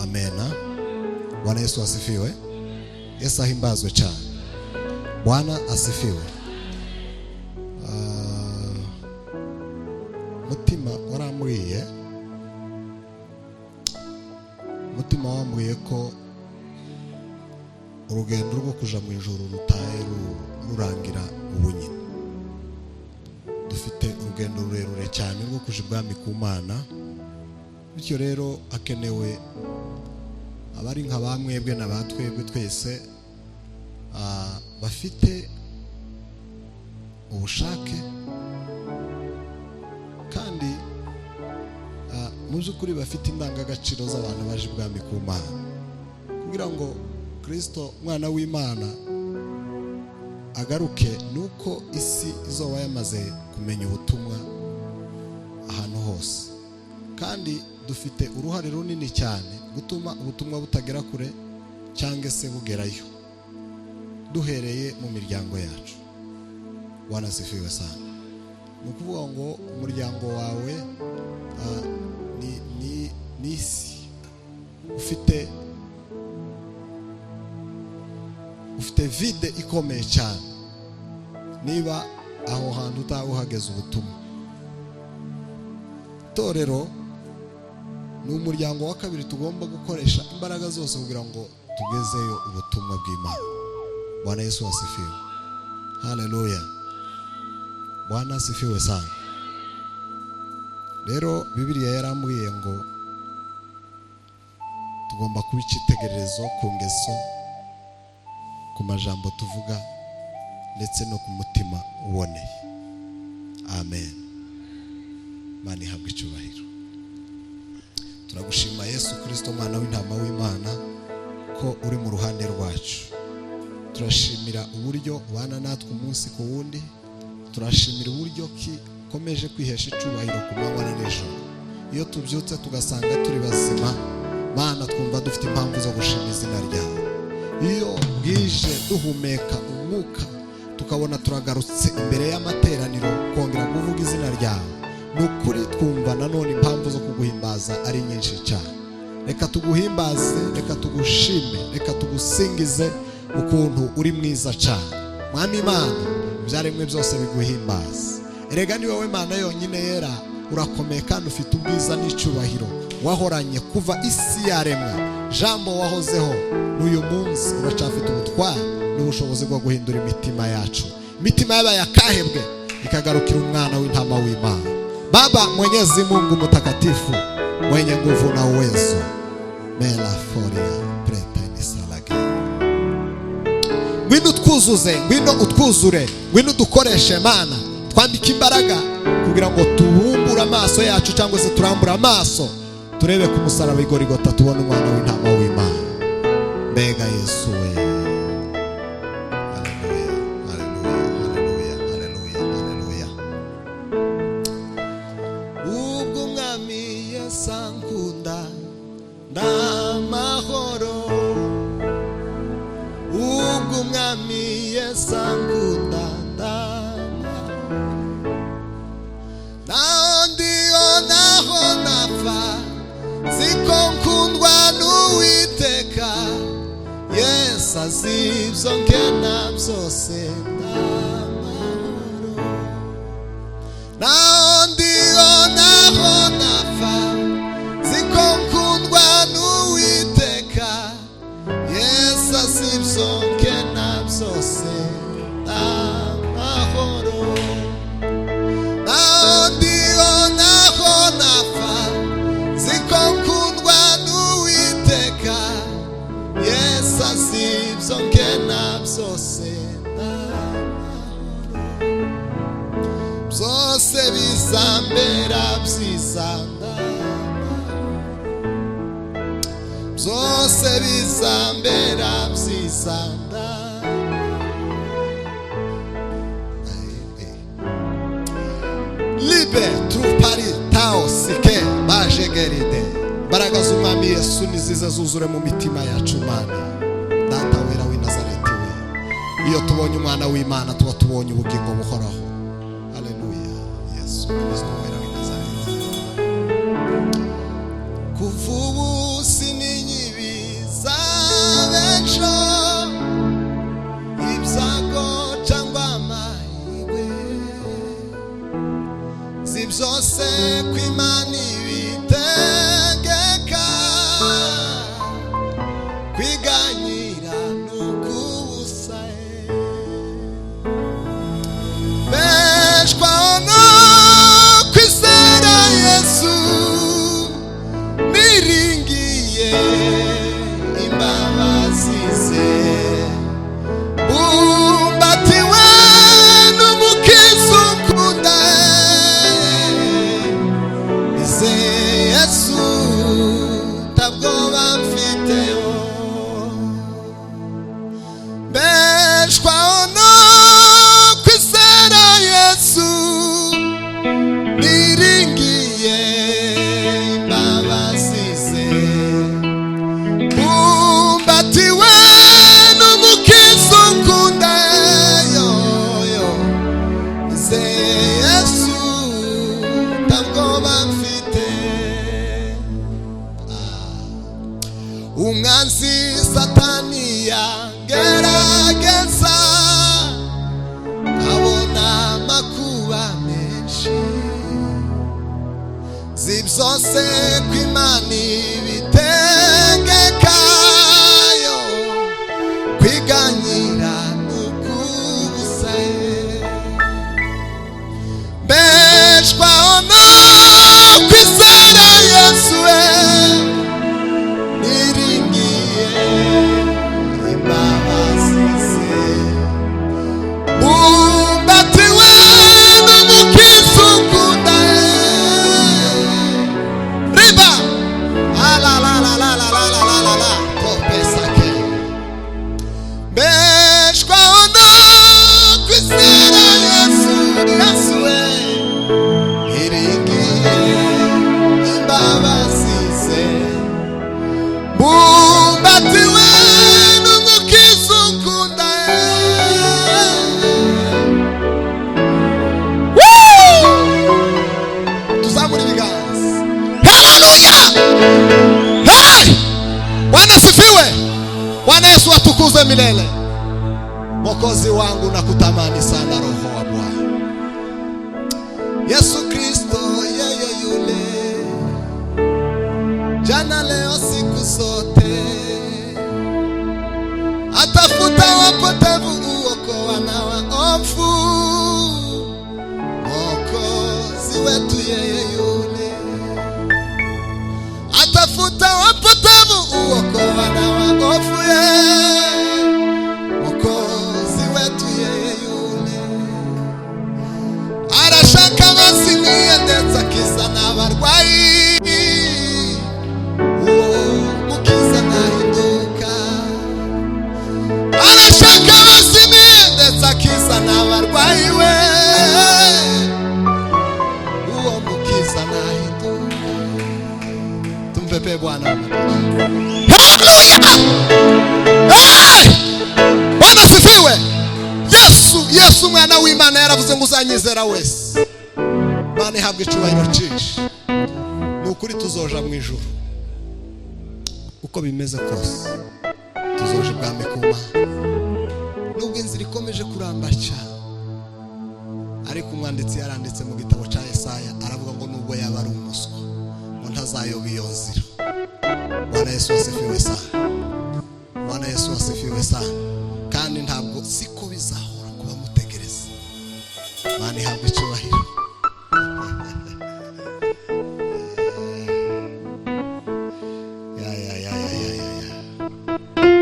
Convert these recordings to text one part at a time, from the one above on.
Amena. Bwana Yesu asifiwe. Yesu ahimbazwe cyane. Bwana asifiwe. Mutima warambwiye, mutima wambwiye ko urugendo rwo kuja mu ijuru rutaye rurangira ubunyine. Dufite urugendo rurerure cyane rwo kuja ibwami ku Mana, bityo rero hakenewe abari nka bamwebwe na batwebwe twese bafite ubushake kandi mu by'ukuri bafite indangagaciro z'abantu baje ibwami ku Mana, kugira ngo Kristo mwana w'Imana agaruke nuko isi izoba yamaze kumenya ubutumwa ahantu hose. Kandi dufite uruhare runini cyane gutuma ubutumwa butagera kure cyangwa se bugerayo, duhereye mu miryango yacu. Bwana asifiwe sana. Ni ukuvuga ngo umuryango wawe ni isi ufite vide ikomeye cyane niba aho hantu utawuhageze ubutumwa. Itorero ni umuryango wa kabiri tugomba gukoresha imbaraga zose kugira ngo tugezeyo ubutumwa bw'Imana. Bwana Yesu asifiwe. Haleluya. Bwana asifiwe sana. Rero Bibiliya yarambwiye ngo tugomba kuba icyitegererezo ku ngeso, ku majambo tuvuga, ndetse no ku mutima uboneye. Amen. Imana ihabwe icyubahiro. Turagushima Yesu Kristo mwana w'intama w'Imana ko uri mu ruhande rwacu. Turashimira uburyo ubana natwe umunsi ku wundi. Turashimira uburyo ki ukomeje kwihesha icyubahiro ku manywa na nijoro. Iyo tubyutse tugasanga turi bazima, Mana twumva dufite impamvu zo gushima izina ryawe. Iyo bwije duhumeka umwuka tukabona turagarutse imbere y'amateraniro kongera kuvuga izina ryawe, ni ukuri twumva nanone impamvu zo kuguhimbaza ari nyinshi cyane. Reka tuguhimbaze, reka tugushime, reka tugusingize ukuntu uri mwiza cyane. Mwami Imana, ibyaremwe byose biguhimbaza. Erega ni wowe Mana yonyine yera, urakomeye kandi ufite ubwiza n'icyubahiro wahoranye kuva isi yaremwa. Jambo wahozeho n'uyu munsi uracafite ubutware n'ubushobozi bwo guhindura imitima yacu, imitima y'abayakahebwe ikagarukira umwana w'intama w'Imana. Baba Mwenyezi Mungu mtakatifu, mwenye nguvu na uwezo, mela foria preteni salage, ngwino utwuzuze, ngwino utwuzure, ngwino udukoreshe Mana, twambike imbaraga kugira ngo tubumbure amaso yacu cyangwa se turambure amaso turebe ku musaraba igorigota tubone umwana w'intama w'Imana. Mbega Yesu we. Haleluya, haleluya, haleluya, haleluya, haleluya. Ubwo umwami Yesu ankunda ndamahoro, ubwo umwami Yesu ankunda ndamahoro, naho ndiho naho napfa nziko nkundwa n'Uwiteka, Yesu azi ibyo nkena byose ndamahoro. Naho ndiho naho napfa nziko nkundwa n'Uwiteka, Yesu azi ibyo nkena byose ndamahoro. Naho ndiho naho napfa nziko nkundwa n'Uwiteka, Yesu azi ibyo nkena byose ndamahoro. Byose bizambera byiza ndamahoro, byose bizambera byiza ndamahoro. Libe trupari tao sike bajegeride. Imbaraga z'umwami Yesu nizize zuzure mu mitima yacu Mana. Data wera w'i Nazareti we, iyo tubonye umwana w'Imana tuba tubonye ubugingo buhoraho. Haleluya. Yesu Kristo wera w'i Nazareti. Kuva ubu Umwanzi Satani yangerageza, nkabona amakuba menshi, nzi byose ko Imana ibitegekayo, kwiganyira n'ukubusa mbeshwaho no kwizera Yesu we, niringiye imbabazi ze, bumbatiwe n'umukiza ukunda riba alalalalalalalala kopesake. Mbeshwaho no kwizera Yesu, Yesu we, niringiye imbabazi ze, bumbatiwe n'umukiza ukunda. Woo! Tuzamure ibiganza. Haleluya! Hey! Bwana asifiwe. Bwana Yesu atukuzwe milele. Mwokozi wangu, nakutamani sana, Roho wa Bwana Yesu Kristo, yeye yule jana, leo, siku zote, atafuta wapotevu, uokoa na waovu. Mwokozi wetu yeye yule, atafuta wapotevu, uokoa na waovu, ye Mwokozi wetu yeye yule, arashaka abazimiye ndetse akiza n'abarwayi. Uwo mukiza ntahinduka. Arashaka abazimiye ndetse akiza n'abarwayi we, uwo mukiza ntahinduka. Tumpepe Bwana. Haleluya! Hey! Bwana asifiwe. Yesu, Yesu umwana w'Imana yaravuze ngo uzanyizera wese. Imana ihabwa icyubahiro cyinshi. Ni ukuri tuzoja mu ijuru uko bimeze kose, tuzoja ibwami ku Mana, nubwo inzira ikomeje kuramba cyane. Ariko umwanditsi yaranditse mu gitabo cya Yesaya, aravuga ngo nubwo yaba ari umuswa, ngo ntazayoba iyo nzira. Bwana Yesu asifiwe sana. Bwana Yesu asifiwe sana. Kandi ntabwo siko bizahora kuba mutegereza. Imana ihabwa icyubahiro. Ya ya ya ya ya ya ya.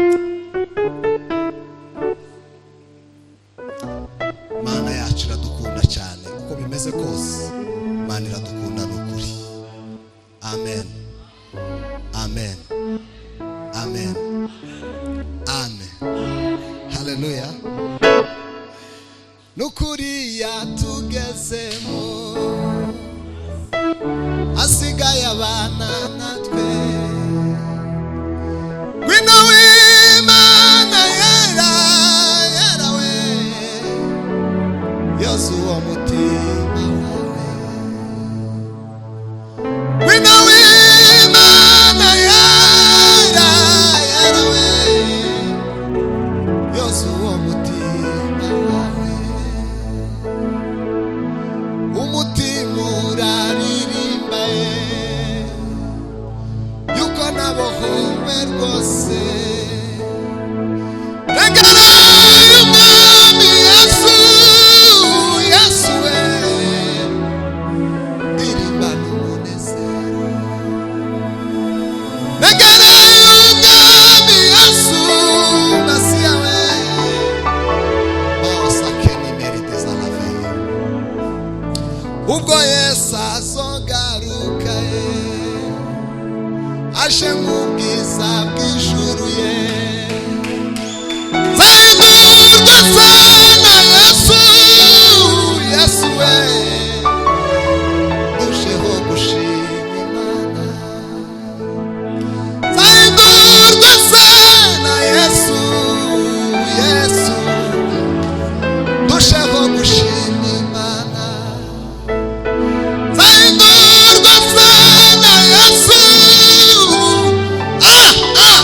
Imana yacu iradukunda cyane, uko bimeze kose Imana iradukunda ni ukuri. Amen, amen, amen, amen. Haleluya! Nukuri yatugezemo, asigaye abana natwe. Ngwino w'Imana yera, yera we, yoza uwo mutima wawe. Ngwino w'Imana yera, yera we, yoza uwo mutima wawe. Umutima uraririmba ye yuko nabohowe rwose. Regera y'Umwami Yesu, Yesu we, ndirimba n'umunezero. Regera y'Umwami Yesu Masiya we, maosakeni merite za la veille. Ubwo Yesu azogaruka ye, aje mu bwiza bw'ijuru ye, nzahindurwa sana Yesu, Yesu we, ndusheho gushima Imana. Nzahindurwa sana Yesu, Yesu, ndusheho gushima Imana. Nzahindurwa sana Yesu. Ah, ah.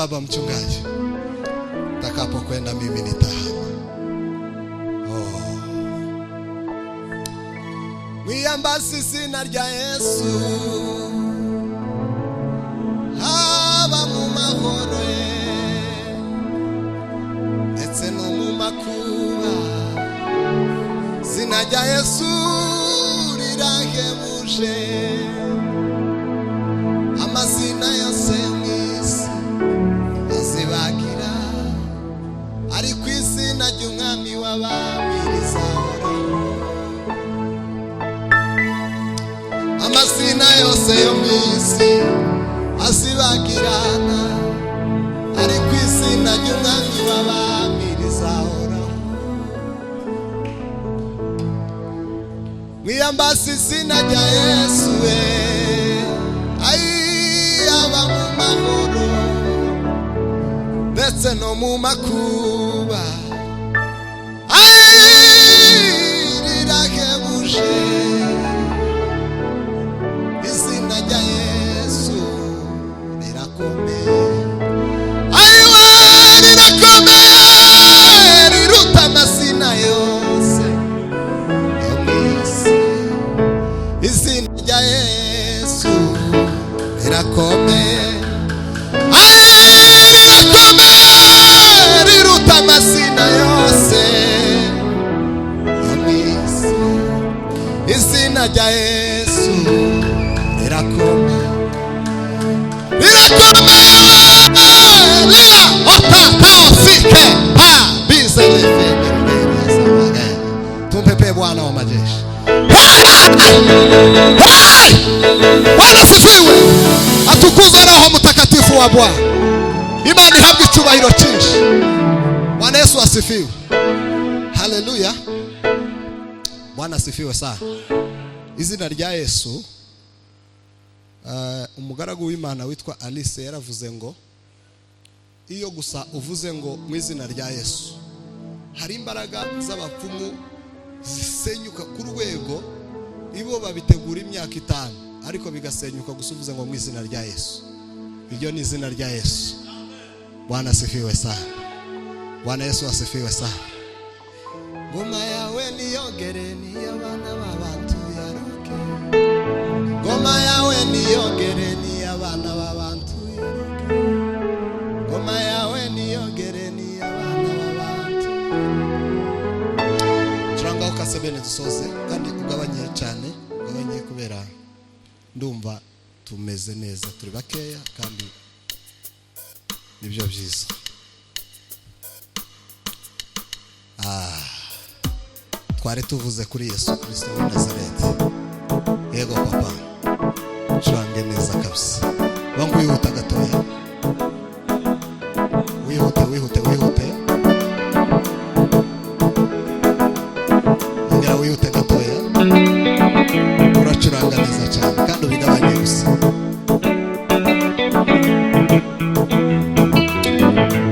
Baba mchungaji, takapokwenda mimi nitahama. Oh. Mwiyambaze izina rya Yesu, haba mu mahoro ye ndetse no mu makuba. Izina rya Yesu rirahebuje, amazina yose yo mu isi azibagira, ariko izina ry'umwami w'abami rizahoraho. Amazina yose yo mu isi azibagirana, ariko izina ry'umwami w'abami rizahoraho. Mwiyambaze izina rya Yesu we, aba mu mahoro ndetse no mu makuba, rirahebuje izina rya Yesu rirakomeye, ayiwe rirakomeye, riruta amazina yose yo mu isi. Izina rya Yesu rirakomeye, rirakomeye, riruta amazina yose yo mu isi. Izina rya Yesu rirakomeye, rirakomeye, lia ota taosike pa bizelefe. Tumpepe Bwana wa majeshi. Hey! Bwana sifiwe, atukuzwe Roho Mtakatifu wa Bwana. Imana ihabwe icyubahiro cyinshi. Bwana Yesu asifiwe. Haleluya. Bwana asifiwe sana. Izina rya Yesu, umugaragu w'Imana witwa Alice yaravuze ngo iyo gusa uvuze ngo mu izina rya Yesu, hari imbaraga z'abapfumu zisenyuka ku rwego ibo babitegura imyaka 5, ariko bigasenyuka gusa uvuze ngo mu izina rya Yesu. Iryo ni izina rya Yesu. Bwana asifiwe sana. Bwana Yesu asifiwe sana. Ngoma yawe niyongere, niy'abana b'abantu yaroke. Ngoma yawe niyongere, niy'abana b'abantu yaroke. Ngoma yawe niyongere, niy'abana b'abantu. Turangaho kasebene dusoze, kandi ugabanye cyane, ugabanye kubera ndumva tumeze neza, turi bakeya kandi nibyo byiza. Twari tuvuze kuri Yesu Kristo wa Nazareti. Yego papa, curange neza kabisa. Bangu wihuta gatoya, wihute wihute wihute, ongera wihute gatoya. Uracuranga neza cyane kandi ubigabanye gusa.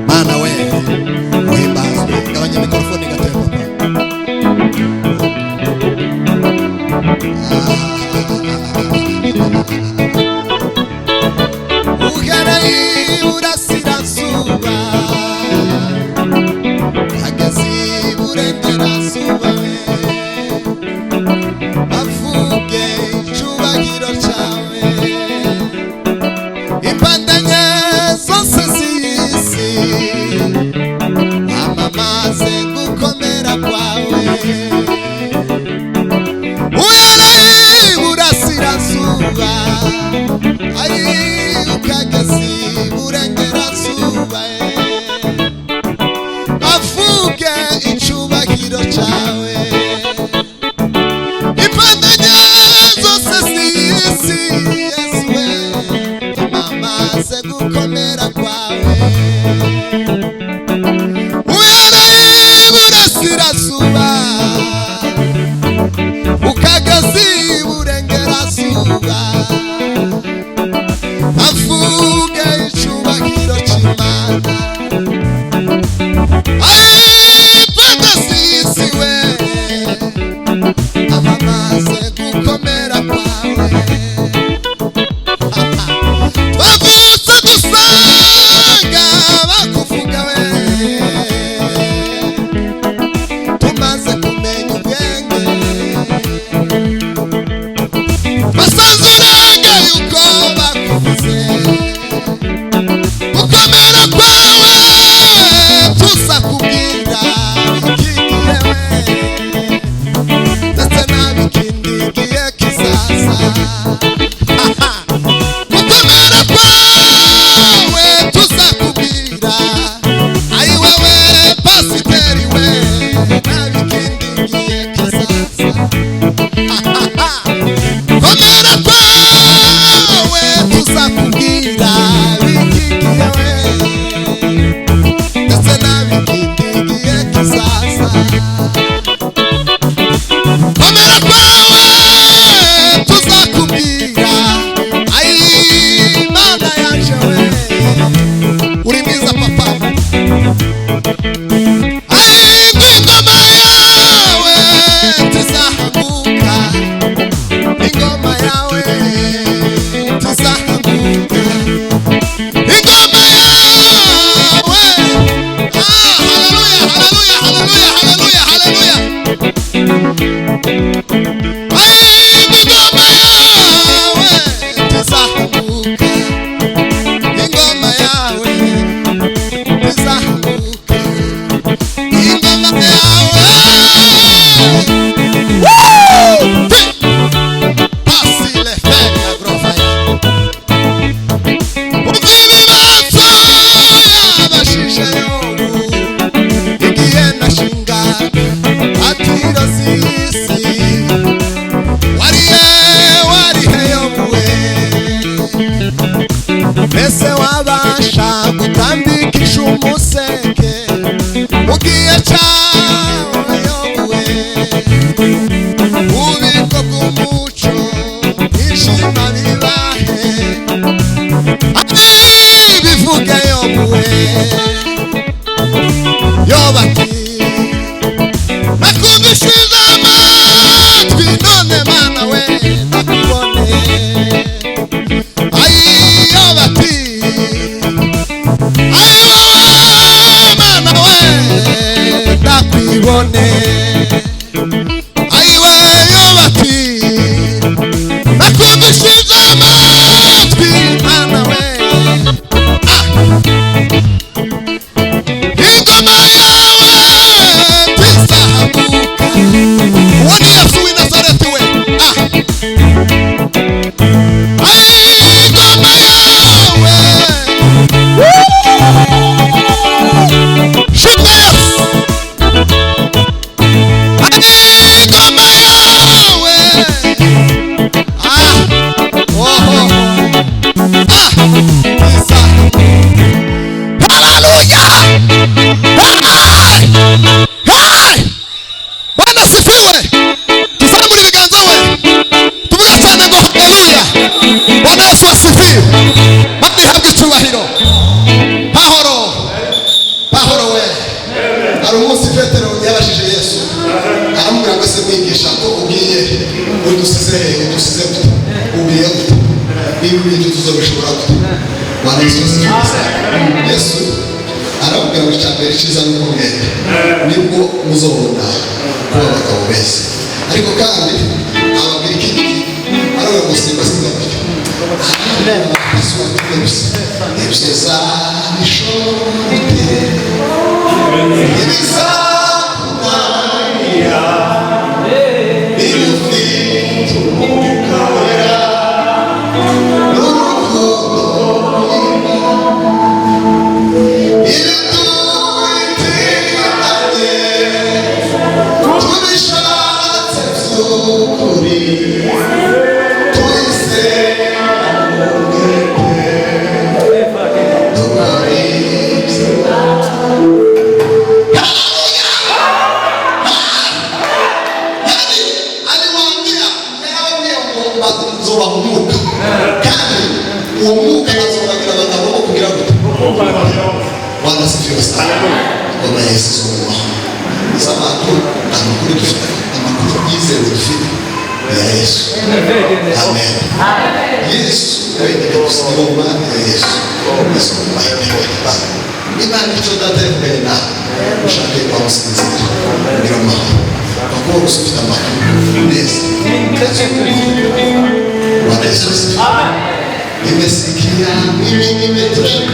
Mana we uhimbazwe. Gabanya mikrofoni gatoya papa. Uhereye iburasirazuba ageze iburengerazuba, we bavuge icyubahiro cyawe, impande enye zose z'isi. Wafashije Yobu igihe nashinga atiro z'isi. Warihe, warihe Yobu we? Mbese wabasha gutambikisha umuseke ugiye cyawe, Yobu we? Ububiko bw'umuco ishima bibahe? Bivuge, Yobu we. Yobu ati: "Nakumvishije amatwi, none Mana we ndakubone." Ayi, Yobu ati: "Ayi wowe Mana we ndakwibone." Ayi we, Yobu ati: "Nakumvishije amatwi, Mana we." Ah! Ingoma yawe tizahaguka. Uwo ni Yesu w'i Nazareti we. Ah! Ayi, ingoma yawe. Shimwa Yesu. Ayi, ingoma yawe. Ah! Oho! Ah! Tizahaguka. Haleluya! Hey! Hey! Bwana sifiwe! Tuzamure ibiganza we. Tuvuge cyane ngo haleluya. Bwana Yesu asifiwe. Mana ihabwe icyubahiro. Pahoro. Pahoro we. Hari umunsi Petero yabajije Yesu. Aramubwira ngo: "Ese mwigisha, ko ugiye udusize he? Udusize gute? Ugiye gute? Ibi bintu tuzobishobora gute?" Bwana Yesu asifiwe. Yesu arababwira ngo icya mbere cyiza ni uko ngenda, nibwo muzobona kuba abagabo beza. Ariko kandi ababwira ikindi kintu, aravuga ngo simba siga gutyo gusa, ibyo zabishobora ibizakunanira niba ufite Umwuka Wera n'urukundo rw'Imana. Iyo tubishatse by'ukuri, tuyisenga umwete, dukora ibyo. Yani aliwaambia, yarababwiye ngo nzobaha umwuka, kandi uwo mwuka azobagira abagabo bo kugira gute? Bwana sifiwe sana. Ngoma ya Yesu izomubaho. Izo amakuru, amakuru dufite, amakuru yizewe dufite ni ya Yesu. Amen. Yesu wenyine gusa, ingoma ya Yesu izomubaho iteka. Imana icyo Data yavuganye nawe, ushake wamusinzira, kugira amahoro, kuko gusa ufite amakuru neza. Bwana Yesu asifiwe. Nimesikia mimi nimetosheka.